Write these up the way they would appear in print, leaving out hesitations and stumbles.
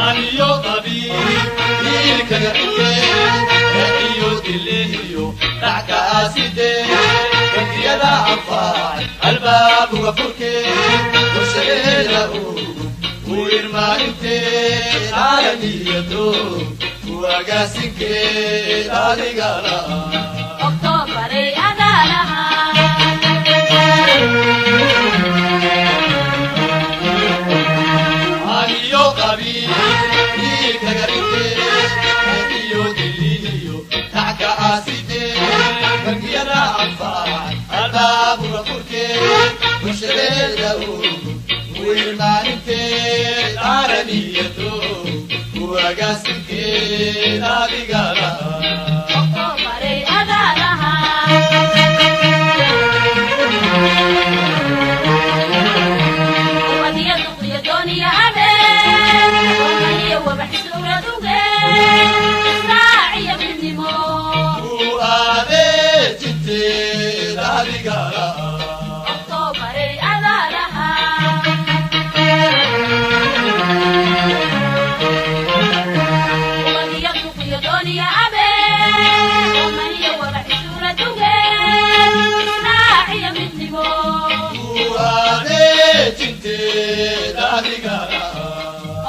Aniyo qabiilkaga iyo dilihiyo dhacka aaside bangiyada anfaac albaabuga furke warshadeeda u irmaaninteed caalamiyato kuagaasinkeed adigala. Oktoobaray adaalaha. Aniyo qabiilkaga iyo dilihiyo dhacka aaside bangiyada anfaac albaabuga furke warshadeeda u irmaaninteed caalamiyato kuagaasinkeed adigala. Oktoobaray adaalaha. Wadiya duqdiya dooniya habeen wamaniya wabax suuraduge israaciya midnimo. Ku adeejinteed adigala. Oktoobaray adaalaha. Wadiya duqdiya dooniya habeen wamaniya wabax suuraduge israaciya midnimo. Ku adeejinteed adigala.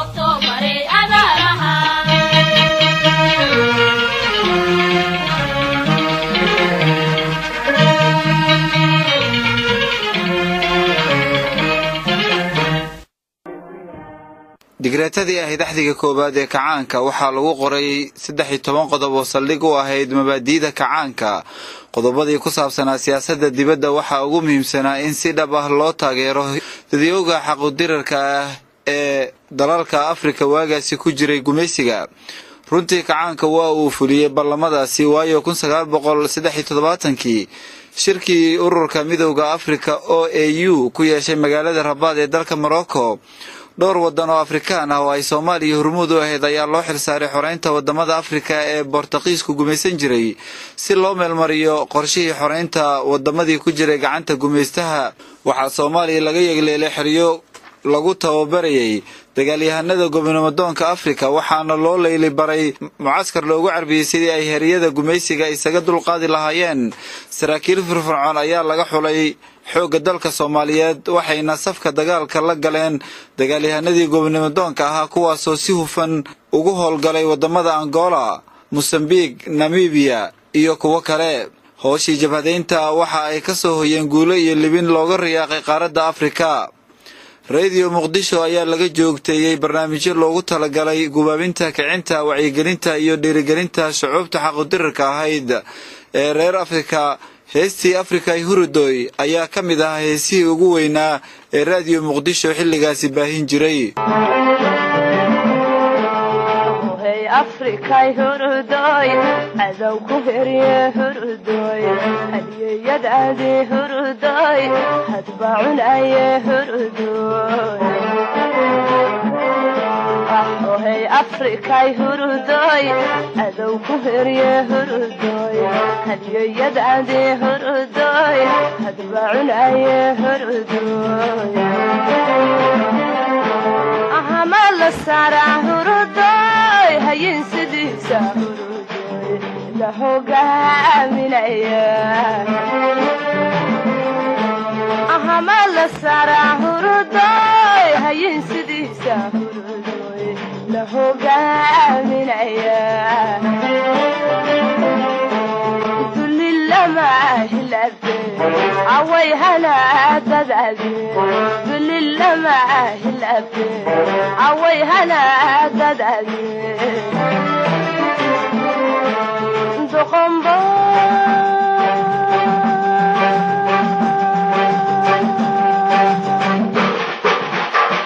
Oktoobaray adaalaha. Digreetadii ahayd axdiga koowaad ee kacaanka waxaa lagu qoray 13 qodob oo saldhig u ahayd mabaadi'da kacaanka. Qodobadii ku saabsanaa siyaasadda dibadda waxaa ugu muhiimsanaa in si dhab ah loo taageero dadyowga xaqudirarka ah ee dalalka Afrika waagaasi ku jiray gumaysiga. Runtii kacaanka waa uu fuliyey ballamadaasi, waayo 1973kii shirkii ururka Midowda Afrika o AU ku yeeshay magaalada Rabaad ee dalka Morocco, dhowr wadan oo Afrikaan ah oo ay Soomaaliya hormuud u ahayd ayaa loo xilsaaray xoreynta wadamada Afrika ee Boortaqiisku gumaysan jiray, si loo meelmariyo qorshihii xoreynta wadamadii ku jiray gacanta gumaystaha. Waxaa Soomaaliya laga yegleelay xeryo lagu tababarayay dagaalyahanada gobonimodoonka Afrika, waxaana loo layli baray mucaskar loogu carbiyey sidii ay heryada gumaysiga isaga dulqaadi lahaayeen. Saraakiil firfircoon ayaa laga xulay xoogga dalka Soomaaliyeed, waxayna safka dagaalka la galeen dagaalyahanadii gobonimodoonka ahaa, kuwaasoo si hufan ugu howlgalay wadamada Angola, Mosambique, Namibiya iyo kuwo kale. Hooshii jabhadeynta waxa ay ka soo hoyeen guulo iyo libin looga riyaaqay qaaradda Afrika. Radio Muqdisho ayaa laga joogteeyey barnaamijyo loogu talagalay gubaabinta, kicinta, wacyigelinta iyo dhiirigelinta shucuubta xaqudirarka ahayd ee reer Afrika. Heestii Afrika Hurudoy ayaa ka mid ahaa heesihii ugu weynaa ee Radio Muqdisho xilligaasi baahin jiray. Hey Afrikay hurudoy, cadow ku herye hurudoy, hadiyeyadaadi hurudoy, hadba cunaye hurudoy. Hey Afrikay hurudoy, cadow ku herye hurudoy, hadiyeyadaadi hurudoy, hadba cunaye hurudoy. Ahama la saaraa hurudoy, hayin sidiisa hurudoy la hogaaminaya. Ahama la saaraa hurudoy, hayin sidiisa hurudoy la hogaaminaya. Dulli lama hilabe away hanaadadaade, dulli lama hilabe away hanaadadaade. Doqombo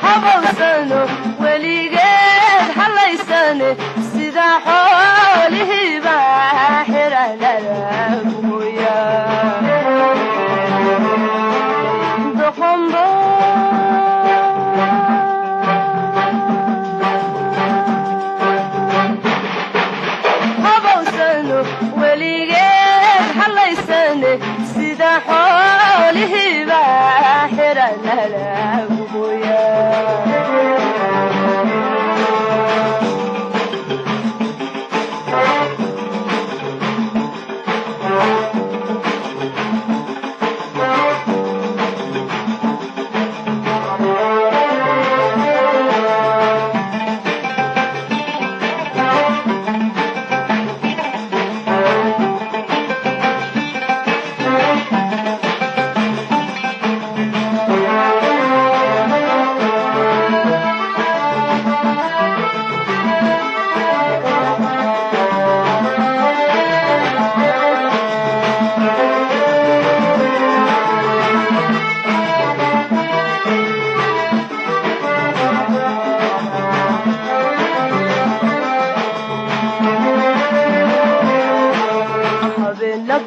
habowsano weligeed halaysane, sida xoolihiiba xiranada kuya. Doqombo habowsano weligeed halaysane, sida xoolihiiba xiranada kuya.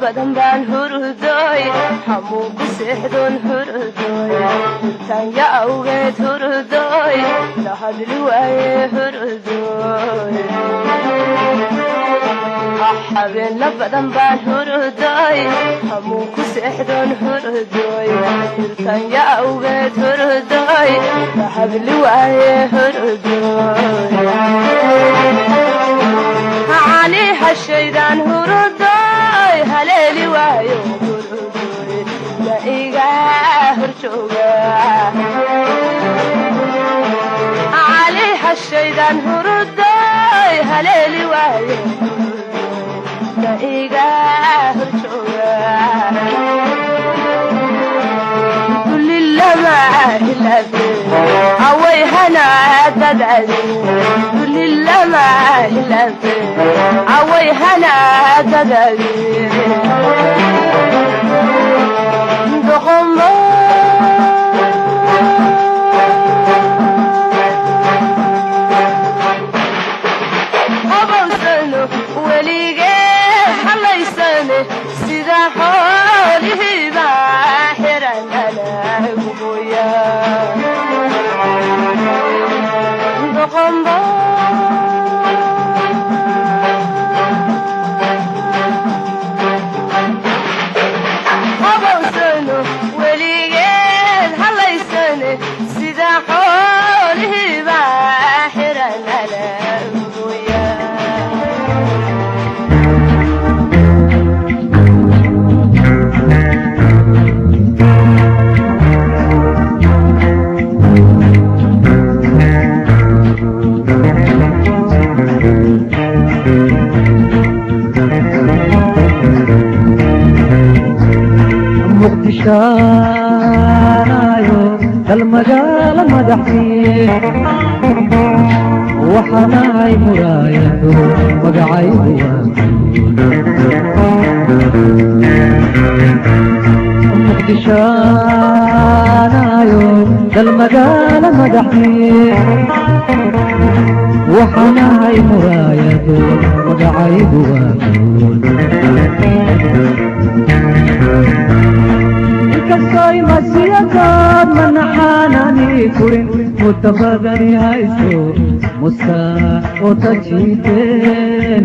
Badan baan hurudoy, hamuun ku seexdoon hurudoy, hurtaanya awgeed hurudoy, la hadli waaye hurudoy. Habeenla badan baan hurudoy, hamuun ku seexdoon hurudoy, hurtaanya awgeed hurudoy, la hadli waaye hurudoy. Cali hashaydaan hurudoy, haleeli waayo hurudoy, la iga horjooga. Cali hashaydaan hurudoy, haleeli waayo hurudoy, la iga horjooga. Away hana dadadi dulilama hilafe, away hana dadadi doqomo. Qabowsano weligeed halaysane, sida xoolihiiba xiran anaguboya doqombo. Qabowsano weligeed halaysane, sida xoolihiiba xiran anaguboya. Muqdishaanayo dal magaalo madaxii, waxaanahay muraayado, magacaygu waa Muqdishaanayo dal magaalo madaxii, waxaanahay muraayado, magacaygu waa. Inkastoy masiyadaad manaxaanani furin, muddo badani hayso musa oo tajiiteen.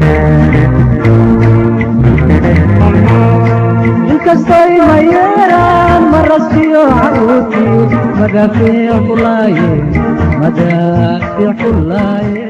Inkastoy mayeeraan marasiyo caruurtii, madaafiic kulaaye, madaafiic kulaaye.